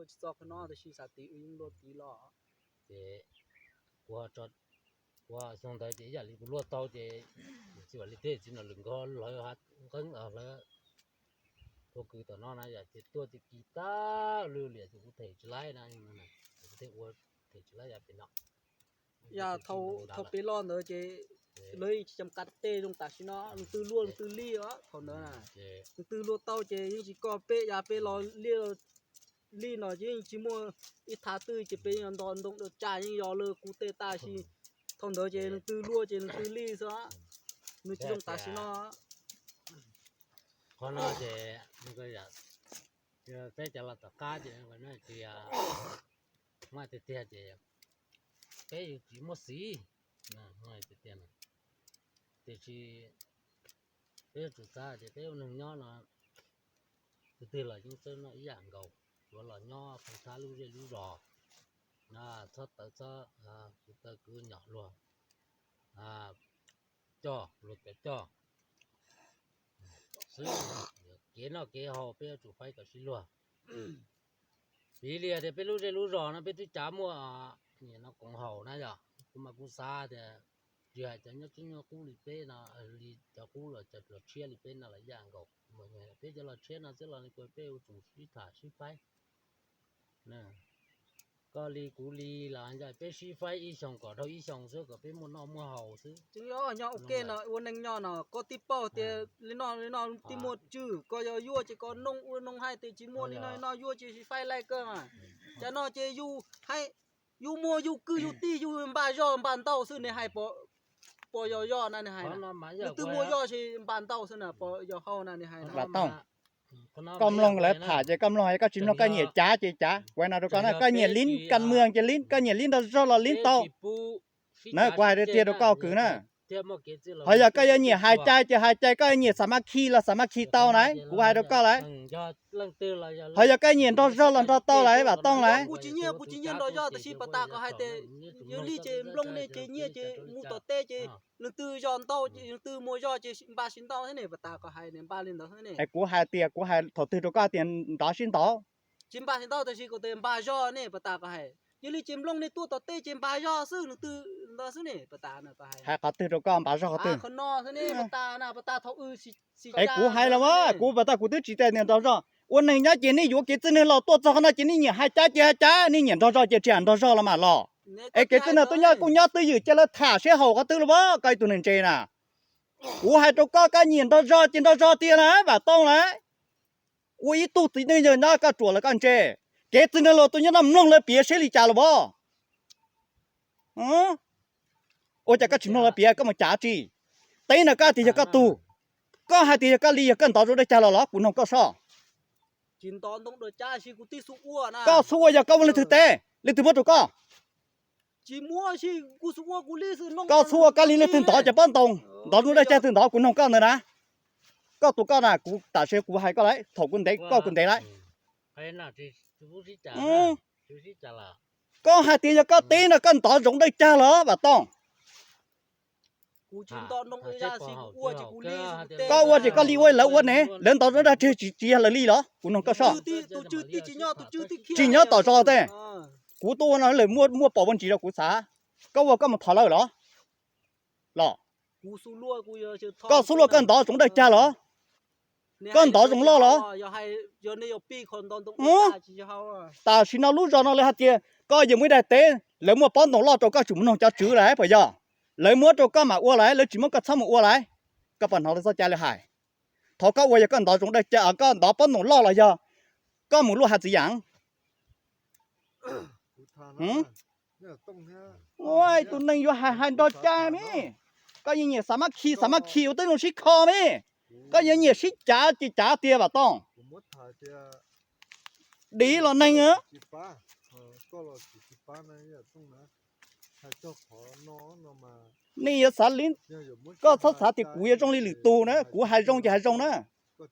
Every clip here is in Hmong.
Tsis txog qhov no tab sis xav tiv wb yeej luaj tiv los. Ces ua, ua xyoo ntawd ces ib yam li kuv luaj tau ces txiv Vam Lis thiab txiv Nom Lwm nkawd hlawv, nqeeb hlawv, ua kws tom no na yom, ces tuaj ces kis tag lwj liam ces kuv them tsis laib na, kuv thiaj ua them tsis laib yam pem no. Yog thaum peb loj ntawd ces lawv yeej tsis cam qab tej zoo tam sim no, leej twg luaj leej twg lij os thaum ntawd na. Leej twg luaj tau ces yeej tsis koj peb, yog peb los liaj lij no ces yeej tsis muaj ib thav twg ces peb yeej nto ntoo dua tsag yeej yog lawv kuv tej tag sis thaum ntawd ces leej twg luaj ces leej twg lij xwb, nws tsis zoo tam sim no. Qhov no ces peb cov los tom qab ces tsis muaj tiag tiag ces peb yeej tsis muaj xiv tiag tiag. Tiam sis peb yuav tsum xav tias peb ua neeg nyob no, tus twg los yeej txawj noj ib yam nkaus, tsuav los nyob pheej thab lub zej lub zos, txhob tawv txhob, kuv tawv kuv nyom luag coj luag cov coj xwb. Kev noj kev haus peb yuav tsum faib kom sib luag. Piv li tias peb lub zej lub zos no peb twb cav muaj nim no koom haum na yom, kuv mas kuv xav tias tsis hais cov nyob tseeb nyob qub li peb no, li cov qub los cov los tshiab li peb no los ib yam nkaus, peb cov los tshiab no xwb los peb ua tsum sib tham sib faib. Koj li kuv li los nco peb sib faib ib xyoos kom dhau ib xyoos xwb kom peb muaj noj muaj haus xwb. Tseem yog nyob ua ke no ua neej nyob no koj tib paub tias li no li no tib muaj tswv, koj yog yuaj ces koj noog ua noog hais tias tsis muaj li no li no yuaj ces sib faib laij kawg mas. Cov no ces yus hais, yus muag yus kwv yus tij yus npaj zog npaj ntau xwb nws hais pom yog yog na nws hais. Nws twb muaj yog ces npaj ntau xwb na pom yog hau na nws hais. Koj mloog lawv tham ces koj mloog, koj tsis mloog koj nyiam cav ces cav. Kuv hais no rau koj na, koj nyiam lib kas mwg ces lib, koj nyiam lib nrog zog los lib tau na. Kuv hais tiag rau koj kwv na, ho yog koj yuav nyiam hais cai ces hais cai, koj yuav nyiam xam mas khi los xam mas khi tau na, kuv hais rau koj lawm. Ho yog koj nyiam nrog zog los nrog tau lawm Vam Tooj lawm. Kuv tsis nyiam, kuv tsis nyiam nrog zog tab sis pas tas koj hais tias yog li ces nplooj nej ces nyiaj ces mus tom teb ces leej twg zog ntau ces leej twg muaj zog ces npaj sib ntau thiab ne, pas tas koj hais ne npaj li ntawd thiab ne. Es kuv hais tias kuv hais thaum twg rau koj tias nrov sib ntau? Tsis npaj sib ntau tab sis koj tias npaj zog ne, pas tas koj hais yog li ces nplooj nej tuaj tom teb ces npaj zog xwb, leej twg ntawd xwb ne, pas tas koj hais. Hais qhov twg rau koj npaj zog qhov twg? Qhov no xwb ne, pas tas na, pas tas thaum es kuv hais los as, kuv pas tas kuv twb tsis tias nrog zog. Ua neeg nyob ces nej yuav kev txwj neeg los tuaj txog qhov no ces nej nyiam hais cai ces hais cai, nej nyiam nrog zog ces tsis hais nrog zog los mas los. Es kev txwj neeg tuaj nyob kuj nyob twj ywm cia lawv tham seb haum qhov twg los as, koj ib tug neeg ntse na. Kuv hais rau koj, koj nyiam nrog zog ces nrog zog tiag na Vam Tooj lawm. Ua ib tug txiv neej yawg nyob koj ruam lawm koj ntse. Kev txwj neeg los tuaj nyob no mloog lawv piav seb li cas los as. Ua cas koj tsis mloog lawv piav, koj mus cav tsi? Teb no koj tias yog koj tug, koj hais tias yog koj li, yog koj ntov zoo dawb cag los los kuv noog koj soj. Koj xub ua yog koj ua leej twg teb, leej twg muab rau koj? Koj xub ua koj li leej twg ntov cov pob ntoos, ntov zoo dawb cag twg ntov kuv noog koj ntawd na. Koj tus koj na kuv tam sim kuv hais koj lawm, thaum kuv ntev koj kuv ntev lawm. Koj hais tias yog koj teb no koj ntov zoo dawb cag los Vam Tooj? Koj ua ces koj li ua lawv ua ne, lawv ntov zoo dawb cag tsis yog lawv li los kuv noog koj soj. Tsis nyob tom zos tej, kuv tuaj ua no lawv muaj pom ua ntsis rau kuv xav. Koj ua koj mus thov lawv los? Los koj xub luaj koj ntov zoo dawb cag los? Koj ntov zoo loj los? Tam sim no lub zos no lawv hais tias koj yog muaj ib daim teb, lawv muaj pob ntoos loj rau koj tsum mus noog cov tswv lawm puas yog? Lawv muab rau koj mam ua lawm, lawv tsis muab koj txhob mus ua lawm. Koj puas hnov lawv txoj cai lawv hais? Thov koj ua yog koj ntov zoo dawb cag, koj ntov pob ntoos loj los yog koj mus luaj hav txiv yam? Ua tus neeg yuav hais hais nrog cai me. Koj yeej nyiam xav mab khi xav mab khi ua tib zoo sib kho me. Koj yeej nyiam sib cav ces cav tiag Vam Tooj. Div los neeg. Nej yuav xav li, koj txhob xav tias kuv yuav zoo li lwm tus na, kuv hais zoo ces hais zoo na. Koj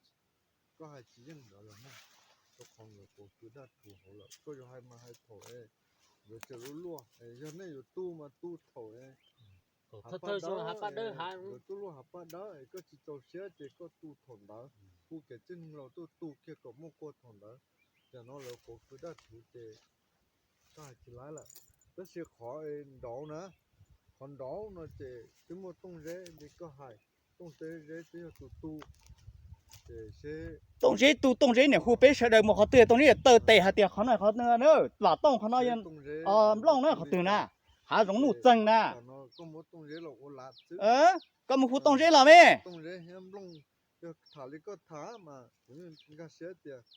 tsis txaus siab ces koj tu thaum ntawd, hu kev txwj neeg los tuaj tu kiag kom muaj kua thaum ntawd. Tam no lawv quav kws dab thuv ces koj hais tsis laib lawm. Tab sis qhov nraud na, qhov nraud no ces twb muaj Tooj Zeb li koj hais, Tooj Zeb twb yog tus tu, ces seb Tooj Zeb tu, Tooj Zeb niam hu peb sawv daws mus qhov twg, Tooj Zeb taw tes hais tias qhov no qhov no, Vam Tooj qhov no, Nplooj na qhov twg na, hav zoov nuj txeeg na. Koj mus hu Tooj Zeb los me. Yog tham li koj tham mas kuv nkag siab tias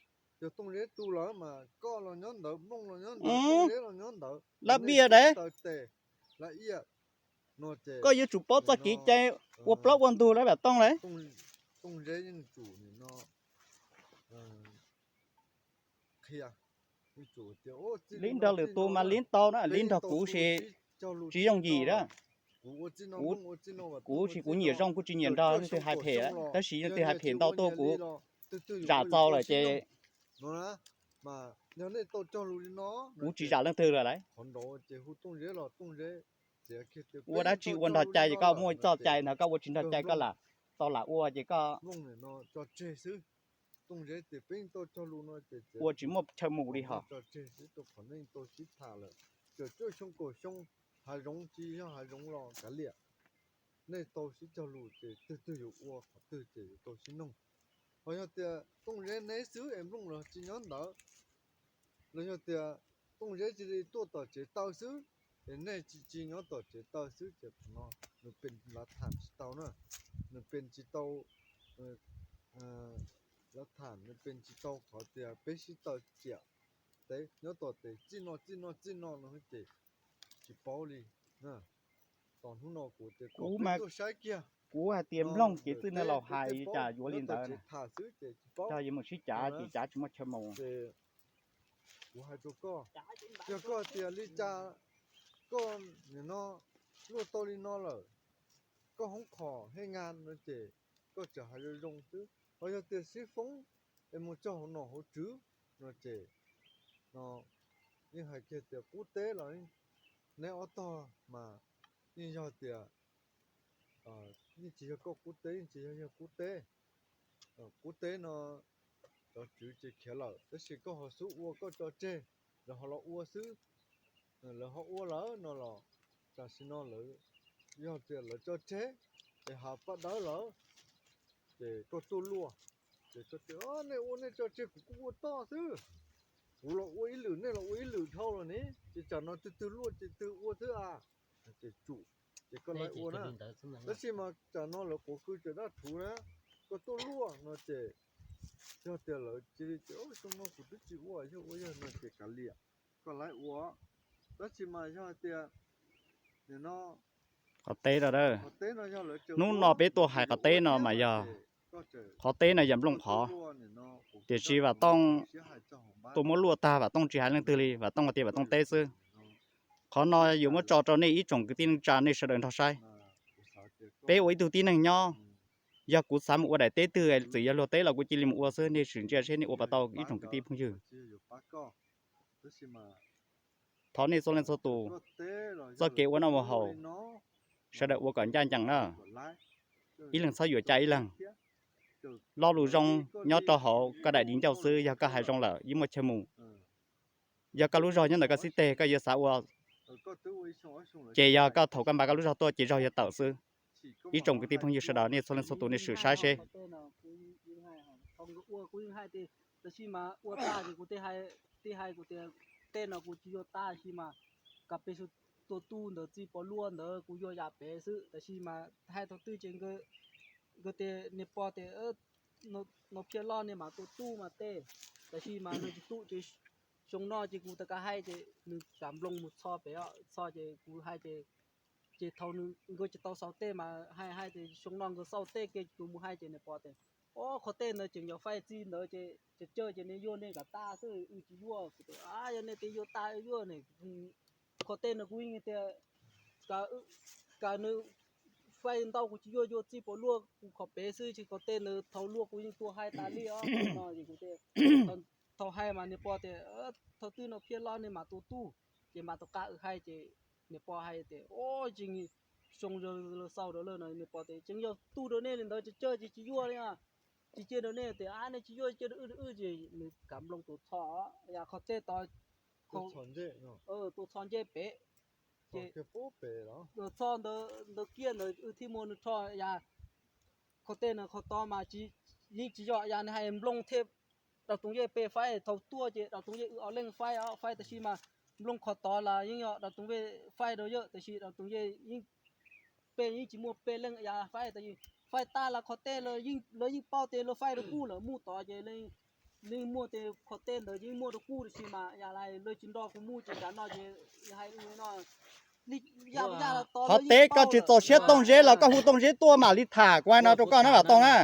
yog Tooj Zeb tu lawm mas koj los nyob ntawd, Nplooj los nyob ntawd, Tooj Zeb los nyob ntawd, lab biaj taw tes lab iaj no ces koj yuav tsum paub txoj kev cai ua plaub ua ntug lawm Vam Tooj lauj. Tooj Zeb yeej tsum nim no qhia, yeej tsum tias liv nrog lwm tus mas liv tau na, liv nrog kuv ces tsis yooj yim na. Kuv ces kuv nyiam zoo kuj tsis nyiam nrog leej twg hais phem, tab sis leej twg hais phem ntau tuaj kuv zam txaus lawm ces kuv tsis zam leej twg lawm lauj. Ua dab tsi ua nrog cai ces koj muaj txoj cai ntawd, koj ua tsis nrog cai koj lam tau lam ua ces koj ua tsis muaj chaw mus li hos. Hav zoov tsis yog hav zoov los kav liam, nej tau sib cog lus ces twg twg yuav ua qhov twg ces yuav tau sib noog. Ho yog tias Tooj Zeb neb xwb es Nplooj los tsis nyob ntawd, los yog tias Tooj Zeb cia li tuaj tom tsev taw xwb, es nej tsis tsis nyob tom tsev taw xwb ces qhov no nws pes lav tham tsis tau na, nws pes tsis tau, lav tham nws pes tsis tau qhov tias peb sib taw ciam teb nyob tom tes txij no txij no txij no no ces tsis paub li. Tos hnub no kuv tias kuv tuaj saib kiag, kuv hais tias Nplooj kev txwj no los hais cas yuav li ntawd, yog yuav mus sib cav ces cav tsis muaj chaw mus. Kuv hais rau koj, yog koj tias li cas koj nim no luaj tau li no lawm, koj hoob khom hej ngas no ces koj tseem hais zoo zoo xwb. Ho yog tias sib foob es mus txog hauv nom hauv tswv no ces no yeej hais kiag tias qub teb los neb ob tog mas yeej yog tias yeej tsis yog koj qub teb, yeej tsis yog yawg qub teb. Qub teb no cov tswv ces khiav lawm, tab sis koj ho xub ua koj tso tseg, lawv ho los ua xwb. Lawv ho ua lawm no los tam sim no lawv yog tias lawv tso tseg es hav paj dawb lawm ces koj tuaj luaj, ces koj tias nej ua nej tso tseg kuv kuj ua toj xwb, kuv los ua ib lwm nej los ua ib lwm dhau lawm ne, ces tsam no twg twg luaj ces twg ua xwb a. Ces tsum, ces koj laib ua na. Tab sis mas tsam no lawv quav kws tseem dab thuv na, koj tuaj luaj no ces yog tias lawv cia li tias xyoo no kuv twb tsis ua, yog ua yog no ces kav liam, koj laib ua. Tab sis mas yog hais tias nim no qhov teb no, hnub no peb tuaj hais qhov teb no mas yog, qhov teb no yog Nplooj qhov, tiam sis Vam Tooj tuaj muab luaj tag, Vam Tooj tsis hais leej twg li, Vam Tooj tias Vam Tooj teb xwb. Qhov no yuav muab tso rau nej ib tsoom kwv tij neej tsa nej sawv daws nrog saib. Peb ua ib tug tib neeg nyob, yog kuv xav mus ua daim teb twg txawm yog luag teb los kuv cia li mus ua xwb, nej sim ntsia seb nej ua puas tau ib tsoom kwv tij phooj ywg. Thov nej txhua leej txhua tus, txoj kev ua noj ua haus, sawv daws ua kom ncaj ncees na, ib leeg txhob yuam cai ib leeg. Lo lus zoo nyob rau hauv koj daim di ncauj xwb, yog koj hais zoo lawm yeej muaj chaw mus. Yog koj lub zog nyob ntawm koj xib teg koj yuav xav ua, ces yog koj thaum koj npaj koj lub zog tuaj ces zog yuav tawm xwb. Ib tsoom kwv tij phooj ywg sawv daws nej txhua leej txhua tus nej sim saib seb. Tab sis mas ua tag ces kuv tej hais kuv tias tej no kuv tsis yuav tag sis mas koj peb tua tuj ntawd txij pov luaj ntawd kuv yuav yam pem xwb, tab sis mas hais thaum twg ces nkawd tias niag pog tias no phiaj loj nej mam tua tuj mas tej, tab sis mas nws tsis tuj ces xyoo no ces kuv tau kav hais ces nws kam nplooj mus txho pem txho ces kuv hais ces, ces thaum nkawd tsis tau xaus tej mas hais hais ces xyoo no nkawd xaus tej kiag ces kuv mus hais ces niag pog tias o qhov tej ntawd tseem yog faib txij ntawd ces cawg ces nej yuav nej kom tag xwb wb tsis yuav. Kuv tias a yog nej tias yuav tag yuav ne, qhov tej no kuv yeej tias kom nws faib ntau kuv tsis yuav, yuav txij pov luaj kuv qhov pem xwb ces qhov tej ntawd thaum luaj kuv yeej tua hais tas li os no es kuv tias thaum hais mas niag pog tias thaum twg no phiaj loj nej mam tua tuj ces mam tau qab wb hais ces niag pog hais tias o tseem xyoo los xaus rau lawm no niag pog tias tseem yog tuj rau nej li ntawd cawg ces tsis yuav li os. tsis cia rau nej tias, a, nej tsis yuav cia rau wb, wb ces nws kav nplooj tus txho, yam qhov tej tod, tus txho ncej pem, ces txho ntawd kiag ntawd wb thiaj muaj nws rho, yam qhov tej no qhov tod mas yeej tsis yog, yam nws hais nplooj thiaj Dau Tooj Yej pem faib, thaum tuaj ces Dau Tooj Yej wb ob leeg faib os, faib tab sis mas nplooj qhov tod los yeej yog Dau Tooj Yej faib rau yawm, tab sis Dau Tooj Yej yeej, peb yeej tsis muaj peb leeg yam faib, tab sis faib tag los qhov tej lawv yeej paub tias lawv faib rau kuj lawm, mus tod ces yeej muaj tej qhov tej ntawd yeej muaj rau kuj, tab sis mas yam lawv tsis nrog kuv mus ces nram no ces hais no, qhov teb koj tsis txaus siab Tooj Zeb los koj hu Tooj Zeb tuaj mam li tham, kuv hais no rau koj na Vam Tooj na.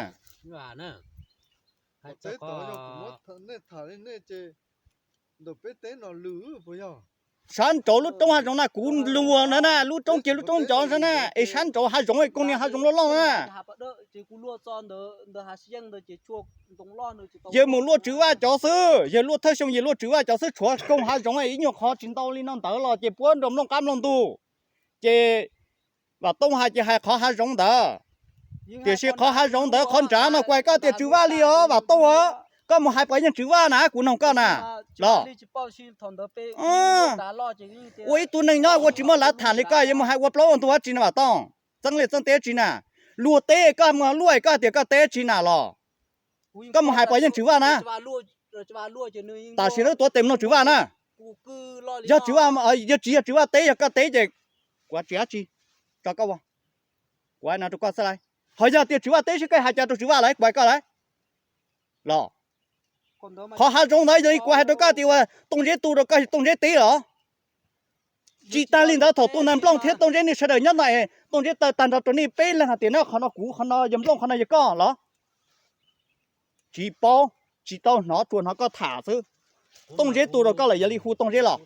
Sab nraud lub roob hav zoov na, kuv luag na na, lub roob kiag lub roob ncov na, es sab nraud hav zoov es koog niag hav zoov loj loj na. Yawg mus luaj Tswv Vaj cov xwb, yawg luaj thawj xyoo yawg luaj Tswv Vaj cov xwb, tshuav koog hav zoov ib nyuag qhov tsis ntau li no ntawd los ces puab nrog nplooj qab nplooj ntug. Ces Vam Tooj hais ces hais qhov hav zoov ntawd, tiam sis qhov hav zoov ntawd qhov nrad no kuv hais koj tias Tswv Vaj li os Vam Tooj os, koj mus hais puas yeej Tswv Vaj na kuv noog koj na los. Ua ib tug neeg nyob ua tsis muaj lav tham li koj yuav mus hais ua plaub ua ntug dab tsi na Vam Tooj, txeeb liaj txeeb teb dab tsi na, luag teb koj mus luaj koj tias koj teb dab tsi na los. Koj mus hais puas yeej Tswv Vaj na. Tam sim no tuav tes mloog Tswv Vaj na. Yog Tswv Vaj, yog tsis yog Tswv Vaj teb, yog koj teb ces kuv tsis dab tsi, tso koj ua, kuv hais no rau koj xwb lauj. Ho yog tias Tswv Vaj teb seb koj hais cas rau Tswv Vaj lauj, kuv hais koj lauj los. Qhov hav zoov ntawd yog li kuv hais rau koj tias uas Tooj Zeb tu rau koj, Tooj Zeb teb los. Tsis tag li ntawd, thaum tus ntag Nplooj thiab Tooj Zeb nej sawv daws nyob no es Tooj Zeb taw tag nrho rau nej peb leeg hais tias no qhov no kuv, qhov no yog Nplooj, qhov no yog koj los. Tsis paub, tsis tau hnov, tsuas hnov koj tham xwb. Tooj Zeb tu rau koj lawm yog li hu Tooj Zeb los.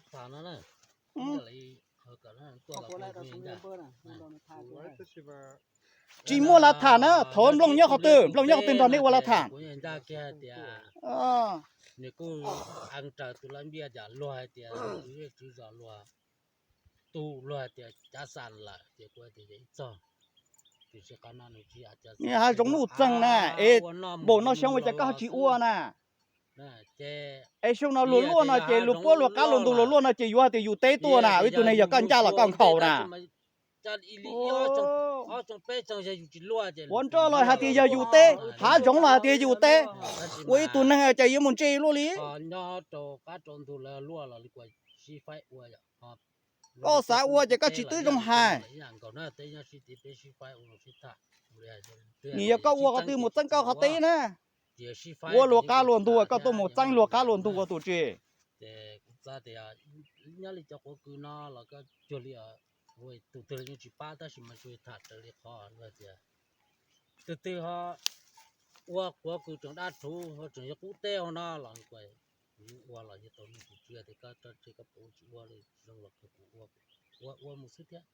Tsis muaj lav tham na, thaum Nplooj nyob qhov twg, Nplooj nyob qhov twg nrog nej ua lav tham. Hav zoov nuj txeeg na, es npaum no xyoo ua cas koj tsis ua na? Es xyoo no luag luaj no ces luag puab luag qab luag ntug luag luaj no ces yuav hais tias yus teb tuaj na, ib tug neeg yog koj ncaj los koj nkhaus na. Quav nroj los hais tias yog yus teb, hav zoov los hais tias yus teb, ua ib tug neeg cas yuav mus ntse luaj li. Koj xav ua ces koj tsis twb zoo hais. Nws yog koj ua qhov twg mus txeeb koj qhov teb na. Ua luag qab luag ntug, koj tuaj mus txeeb luag qab luag ntug ua tus tsi. Tus twg ho ua quav kws tseem dab rhuv ho tseem yog qub teb ho no los ua los yog tau nws tus tswv tias koj tso tseg koj pom tsis ua li zoo los kuv ua, ua mus xwb thiab.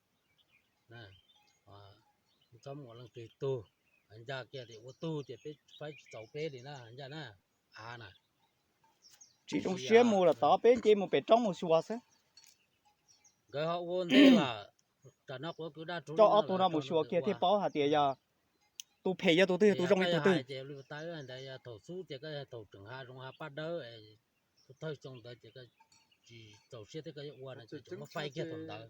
Txhob mus ua leej twg tug, ncaj kiag tias ua tug ces peb faib tsis txaus peb li na, ncaj na, av na. Tsis zoo siab mus lawm tod, peb nce mus pem roob mus xyuas xwb. Nkawd ho ua ntej lawm, tam no quav kws dab rhuv coj ob tug no mus xyuas kiag thiaj paub hais tias yog tus phem yog tus twg, tus zoo yog tus twg. Thaum xub ces koj yog thaum tseem hav zoov hav paj dawb, thawj xyoo ntawd ces koj tsis txaus siab thiab koj yuav ua no ces tseem muab faib kiag thaum ntawd.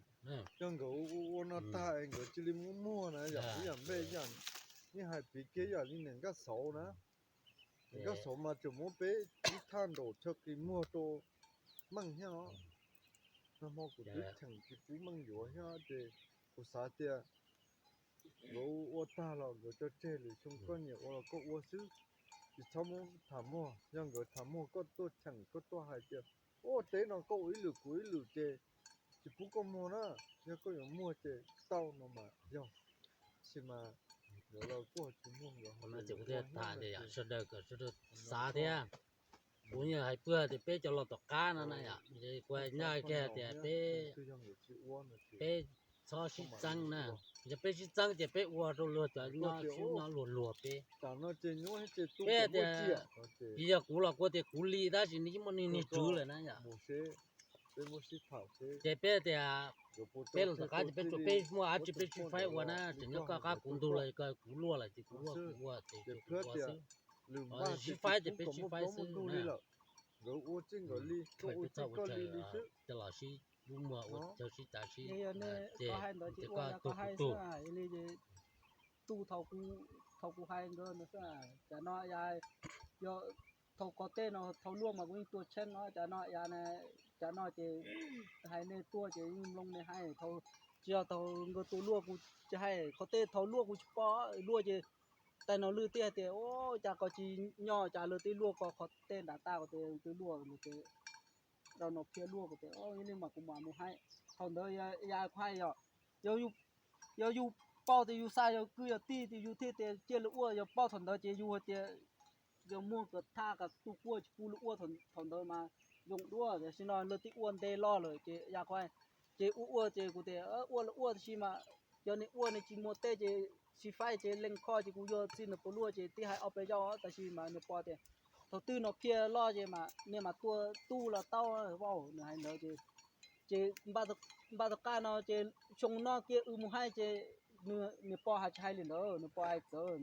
Yog nkawd ua no tag es nkawd cia li muab muag na yom, ib yam npe yam, yeej hais piv kiag yam li niam nkaj xauv na. Niam nkaj xauv mas tseem muab peb ib thaj nraum chaw qis muag rau meej thiab os. Nag hmo kuv twb cheem tsis pub meej yuav thiab ces kuv xav tias nkawd ua tag los nkawd tso tseg, lwm xyoo koj nyiam ua los koj ua xwb, tsis txhob muab tham muag. Yog nkawd tham muag koj tuaj cheem koj tuaj hais tias, ua teb no koj ua ib lwm kuv ib lwm ces tsis pub koj muag na. Yog koj yuav muag ces tau no mas yog, tab sis mas nkawd los kuj tsis muag, nkawd ho tham tias sawv daws kom sawv daws xav thiab. Kuv yeej hais pwg tias peb cov los tom qab no na yom, kuv hais ncaj kiag tias peb, peb txhob sib txeeb na. Yog peb sib txeeb ces peb ua rau luag cov nyob sib nyob luag luag peb. Peb tias, tsis yog kuv los kuv tias kuv li tab sis nws yeej muaj niag niag tswv lawm na yom. Ces peb tias peb los tom qab ces peb tsuas peb muaj dab tsi peb sib faib ua na, tseem nyob koj qab kuv ntug los koj kuv luaj lawm ces kuv luaj kuv ua ces kuv ua xwb. Lwm npaj sib faib ces peb sib faib xwb li lawm. Nkawd ua txij nkawd li, koj ua txij koj li li xwb. Coj los sib hlub muag ua chaw sib cav sib, ces ua tug kuv tug. Tu thaum kuv hais nkawd no xwb, cov no yog thaum qhov tej no thaum luaj mas kuv yeej tua tsheeb no, cov no yog, cov no ces hais nej tuaj ces yeej mloog nej hais, tsis yog thaum nkawd tua luaj kuv tsis hais, qhov tej thaum luaj kuv tsis pom luaj ces tais no lwj tij hais tias, cas koj tsis nyob cas lawv twb luaj ko qhov tej nram taj ko tias twb luaj no ces rau no phiaj luaj ko tias, nej mas kuv mam mus hais. Thaum ntawd yog kuv hais yog, yog yus paub tias yus xa yog kwv yog tij tias yus thiaj tias cia lawv ua, yog paub thaum ntawd ces yus hais tias yog muaj kom thaj kom tu quaj tsis pub lawv ua thaum ntawd mas zoo dua, tiam sis no lawv twb ua nte loj lawm ces yog kuv hais, ces ua ua ces kuv tias ua los ua tab sis mas yog nej ua nej tsis muaj tej ces sib faib ces leej kho ces kuv yuav txij no puas luaj ces twb hais ob peb zaug tab sis mas nws pom tias thaum twg no phiaj loj ces mas nej mas tua tu los tau, vauj nws hais ntawd ces, ces npaj tom qab no ces xyoo no kiag wb mus hais ces nws pom hais tsis hais li ntawd, nws pom hais txawv,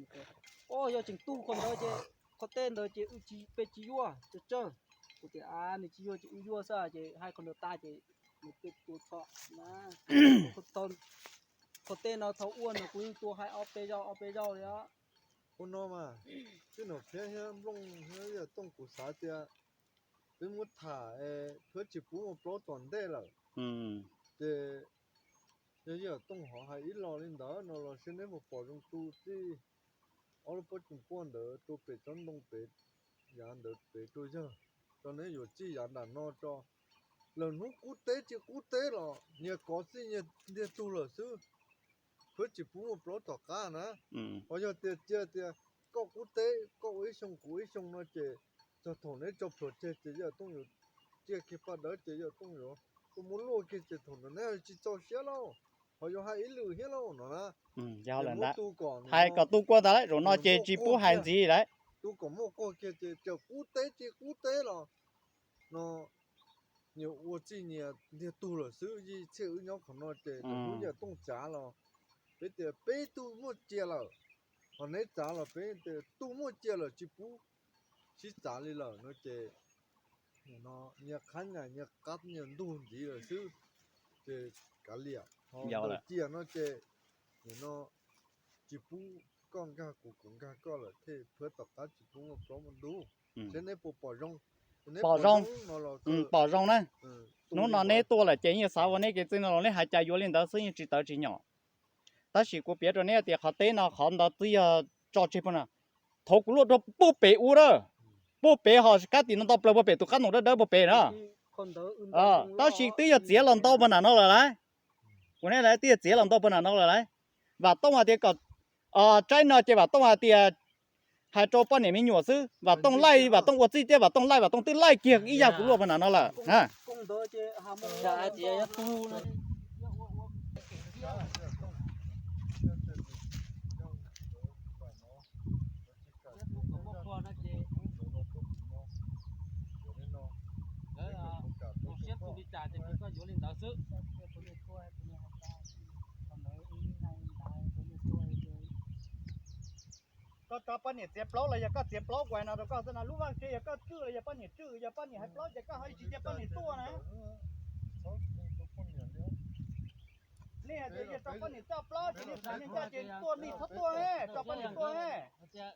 o yog tseem tu qhov ntawd ces qhov tej ntawd ces wb tsis, peb tsis yuav tsawg tsawg. Kuv tias a nws tsis yuav ces wb yuav xwb ces hais qhov ntawd tag ces nws peb tua txhom na. Qhov tej no thaum ua no kuv yeej tua hais ob peb zaug ob peb zaug li os. Ua no mas, tib nus phiab thiab nplooj thiab yawm tooj kuv xav tias peb muab tham es peb tsis pub ua plaub tom ntej lawm. Ces yog yawm tooj ho hais ib los li ntawd no los seb neb puas pom zoo tu txij ob lub pob coom puaj ntawd rau pem tsob ntoo pem, yav ntawd pem rau yawg, tso neb yuav txij yav nram no tso. Lawm hnub qub teb tsis qub teb los nyias kov txij ntiag tug lawm xwb. Peb tsis pub ua plaub tom qab na. Ho yog tias cia tias koj qub teb koj ua ib xyoo kuv ua ib xyoo no ces txog thaum neb tso plhuav tseg ces yawm tooj yuav cia kiag paj dawb ces yawm tooj yuav tuaj muab luaj kiag ces thaum ntawd neb tsis txaus siab lauj, ho yuav hais ib lwm thiab lauj no na. Hais kom tu kuaj tas lawm, zaum no ces tsis pub hais ntxiv lawm. Tu kom muaj quag kiag ces txawm qub teb tsis qub teb los no nyias ua txij nyias ntiag tug lawm xwb. Yij txhij wb nyob qhov no ces lub yawm tooj txav los peb tias peb tug muaj cia lawm, ho neb txav los peb tias tug muaj cia lawm tsis pub sib txav li lawm no ces nyias qhab nyias qab nyias ntug ntxiv lawm xwb. Ces kav liam, ho ntawm cia no ces nim no tsis pub koj nkag kuv kuv nkag koj lawm thiaj phab tom qab tsis pub muaj plaub muaj ntug. Seb neb puas pom zoo, pom zoo no los pom zoo na. Hnub no neb tuaj lawm ces yeej xav ua neb kev txij no los neb hais cas yuav li ntawd xwb, yeej tsis tawv tsis nyom. Tab sis kuv piav rau neb tias qhov teb no qhov ntawd twb yog tso tseg pag na. Thaum kuv luaj rau puag pem ub na, puag pem ho kab tim no ntau plaws puag pem tus qab ntoo dawb dawb puag pem na. Tab sis twb yog txiav los ntau pag nram no lawm lauj. Kuv ne twb yog txiav los ntau pag nram no lawm lauj. Vam Tooj hais tias kom tsaib no ces Vam Tooj hais tias hais rau poj niam me nyuam xwb. Vam Tooj laij, Vam Tooj ua txij thiab Vam Tooj laij, Vam Tooj twb laij kiag ib yam kuv luaj pag nram no lawm. Koj tso poj niam txiav plaub los yog koj txiav plaub kuv hais no rau koj xwb no, lub vaj tsev yog koj tswj los yog poj niam tswj, yog poj niam hais plaub ces koj ho tsis cia poj niam tuaj na. Nej hais tias yog tso poj niam coj plaub ces nej tham nej coj ces tuaj nej txhob tuaj, tso poj niam tuaj. Neb tias,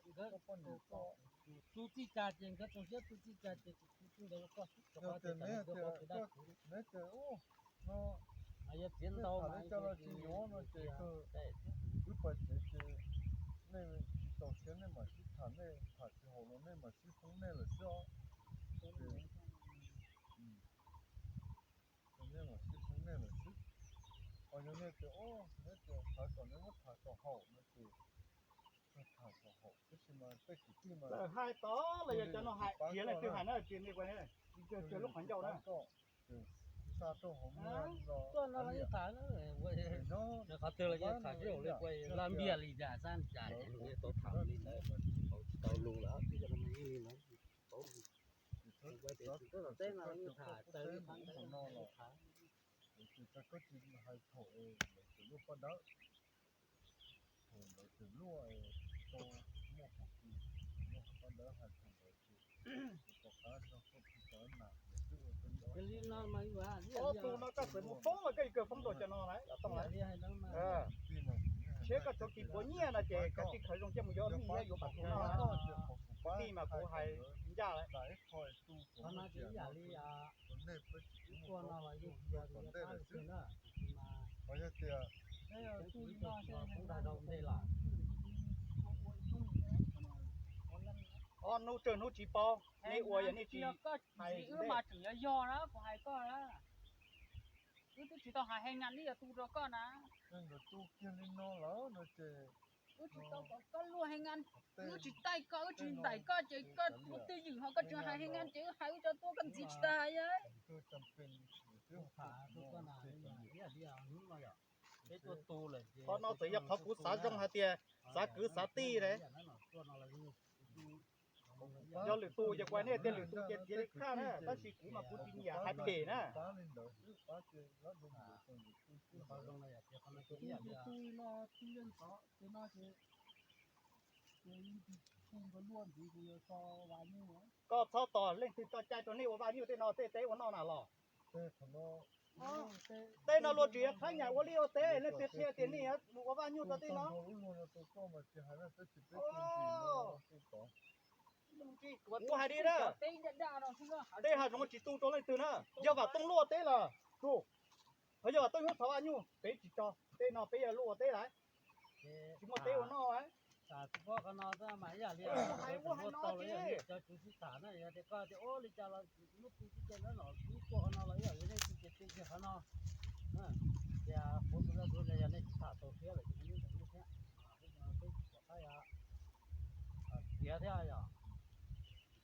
neb tias, no, nej tham nej coj los tsis yuav no ces wb pais tsev ces nej tsis txaus siab nej mam sib tham, nej tham tsis haum los nej mam sib foob nej lawm xwb os. Nej mam sib foob nej lawm xwb. Ho yog nej tias, neb tias xav kom neb muab tham kom haum no ces tham kom haum, tab sis mas tej kwv tij mas hais tod los yog cov no hais tiav leej twg hais na, tias nej ua lub qhov ncauj na. Xa rau hauv no, qhov twg los tham tsis haum li, laj npiag li cas xab cas tau tham li ntawd, tau lus lawm. Ces koj tsis hais thaum lawv tseem luaj paj dawb, thaum lawv tseem luaj tau muaj hauv kws, muaj hauv Ob tug no koj txawm mus foob los koj yuav kawg foob rau cov no lawm. Siab koj txhob kis puav nyiaj no ces koj tsis khaws zoo coj mus yuav mej yuav pam kuv no. Kuv tij mas kuv hais ncaj lawm. Ob hnub tsawg hnub tsis paub, nej ua yog nej tsis hais. Wb mas tseem yog yog na, kuv hais koj na. Wb twb tsis tau hais hee ngan li yog tu rau koj na. Nkawd tu kiag li no lawm no ces wb tsis tau kom koj luaj hee ngan, wb tsis taij koj, wb tsis ntaim koj ces koj ua twj ywm ho koj tseem hais hee ngan ces wb hais wb cov tuaj koj ntxiv tsis tas hais. Qhov no txawm yog qhov kuv xav zoo hais tias xav kwv xav tij lawm. Yog lwm tus ces kuv hais nej tias lwm tus ces txiav li qhaj na, tab sis kuv mas kuv tsis nyiam hais phem na. Koj txhob tos leej twg coj caij rau nej ua vaj nyuj tej no tej teb ua noj na los. Tej no luag tseem yuav thab nyam ua liaj ua teb, leej twg qhia tias nej yuav mus ua vaj nyuj rau tej no? Kuv hais li na, tej hav zoov tsis tu rau leej twg na, yog Vam Tooj luaj teb los tu, ho yog Vam Tooj hnub txhos vaj nyuj peb tsis tso, tej no peb yog luaj ua teb lawm, tsis muaj teb ua noj. Hais ua hais no ces cov tswv sib tham na, yog tias koj tias ua li cas los muab tu sib ceg na, los sib puag qhov no los ib yam li nej tu ces tu kiag qhov no. Tias kuv tus dab tuv yog nej sib tham tau siab lawm ces nej ntawm nej thiab, peb tsis pom qab tiav thiab yog.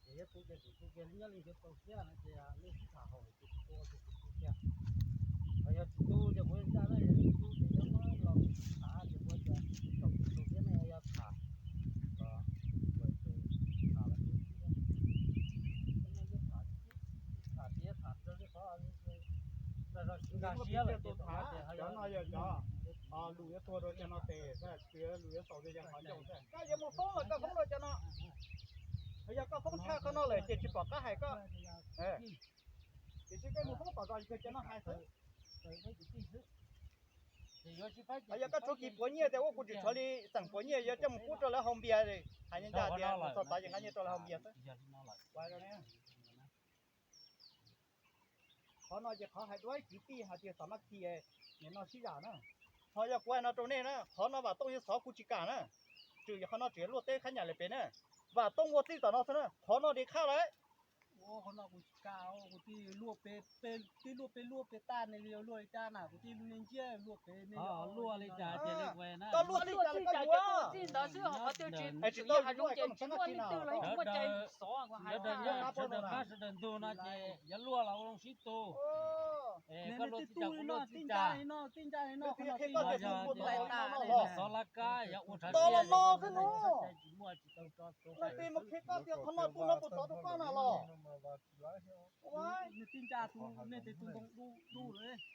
Ces yog tu ces kuv tu kiag nyob li ncuav tau siab no ces nej sib tham haum ces kuv ua ces kuv tu kiag. Ho yog tsis tu ces kuv ncaj na, yog tsis tu ces yuav muab los tham ces kuv tias thaum kuv tu thiab nej yog tham los tham los tham tiav tham raws li qhov nkag siab lawm ces cov no yog cov lus yuav tuag rau cov no tes, lus yuav xaus rau cov qhov ncauj. Koj yuav mus foob los koj foob rau cov no, yog koj foob tshaj qhov no lawm ces tsis pom qab hais koj. Tiam sis koj mus foob tom zos kawg cov no hais xwb. Yog koj tsuas kis puav nyiaj tias ua kuv tsis tshuav li xeem puav nyiaj yuav coj mus pub rau lawv haus npias, hais ncaj tias mus txog tod ces nqa nyiaj rau lawv haus npias xwb. Qhov no ces qhov hais dua ib kwv tij hais tias xav mab khi, nim no sib zam na. Ho yog kuv hais no rau nej na, qhov no Vam Tooj yuav xov kuv tsis kam na. Tseem yog qhov no tseem luaj teb khab nyam li pem na. Vam Tooj ua txij tom no xwb na, qhov no di khaj lawm. Ua qhov no kuv tsis kam, kuv tij luaj pem, tij luaj pem luaj pem tag ne, luaj li cas na, kuv tij luaj li nciab luaj pem ne, luaj li cas ces li kuv na. Koj luaj txij cas li koj yuav txij ntawd xwb, qhov twg tsis tau hav zoov ces tsis muaj leej twg los tsis muaj cai xov. Sawv daws nyob sawv daws qab sawv daws ntug no ces yuav luaj los ua zoo sib tu. Es koj luaj txij cas kuv luaj txij cas. Xov laj kab yog ua tshav tias tsis muaj tsis tau tso.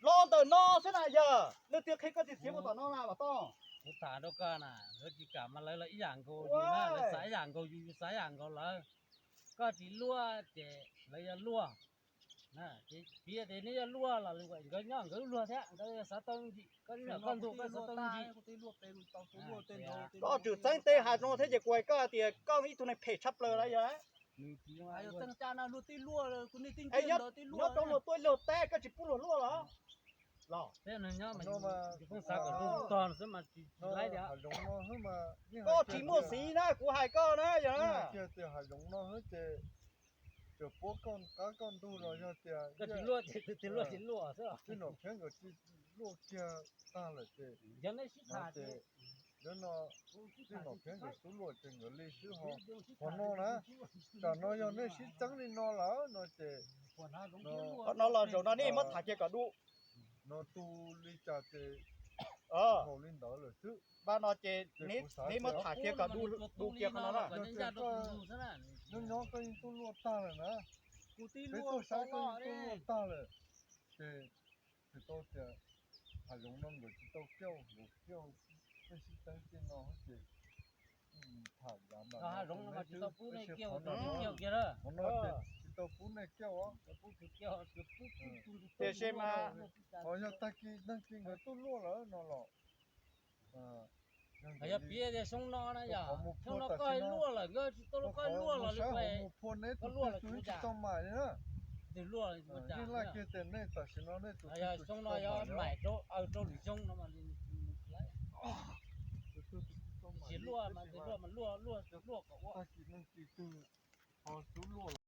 Los ntawm no xwb na yog, leej twg qhia koj tias txiav mus tom no na Vam Tooj? Kuv tham rau koj na, lawv tsis kam mas lawv los ib yam nkaus yus na, lawv xav ib yam nkaus yus, yus xav ib yam nkaus lawv. Koj tsis luaj ces lawv yuav luaj. Ces piav tias neb yuav luaj los nkawd nyob nkawd luag thiab, nkawd xav tau ntsim, koj nyob koj ntug koj xav tau ntsim. Koj tseem txeeb tej hav zoov thiab ces kuv hais koj tias koj ib tug neeg phem tshaj plaws lawm yog. Nyob rau luag tuaj luag teb koj tsis pub luag luaj los? Los peb neeg nyob mas yus pheej xav kom luag tog xwb mas tsis laib tias. Koj tsis muaj xiv na, kuv hais koj na yog na. Tias hav zoov no ces tseem puab koj qab koj ntug los yog tias koj tsis luaj ces tus twg luaj tsis luaj xwb. Tij Nom Phiab nkawd tij luaj kiag tag lawm ces yog nej sib tham ces, yog no, Tij Nom Phiab nkawd xub luaj ces nkawd li xwb ho. Qhov no na, tam no yog nej sib txeeb li no lawm no ces, qhov no los zaum no nej muab tham kiag kom dub. No tu li cas ces haus li ntawd lawm xwb. Pab no ces neb muab tham kiag kom dub kiag qhov no na. Nyob nyob koj yeej tuaj luaj tag lawm na. Peb tuaj saib koj yeej tuaj luaj tag lawm. Ces tsis tau tias hav zoov no nkawd tsis tau kiaj, nkawd kiaj, peb sib teeb tej no ces Hav zoov no mas tsis tau pub nej kiag, kiag kiag na. Qhov no ces tsis tau pub nej kiag os. Tiam sis mas qhov yog tag kis tag kis nkawd tuaj luaj lawm no los, yog piav tias xyoo no na, yog xyoo no koj luaj lawm, nkawd tsis tuaj luaj, koj luaj los mus phua neb tus twg tsis tau mais li na. Yeej laj kiag tias nej tam sim no nej tus twg tsis tau mais, rau lwm xyoo no mas tsis luaj mas, luaj mas luaj, luaj kom ua tag kis neeg tsis twg ho xub luaj los.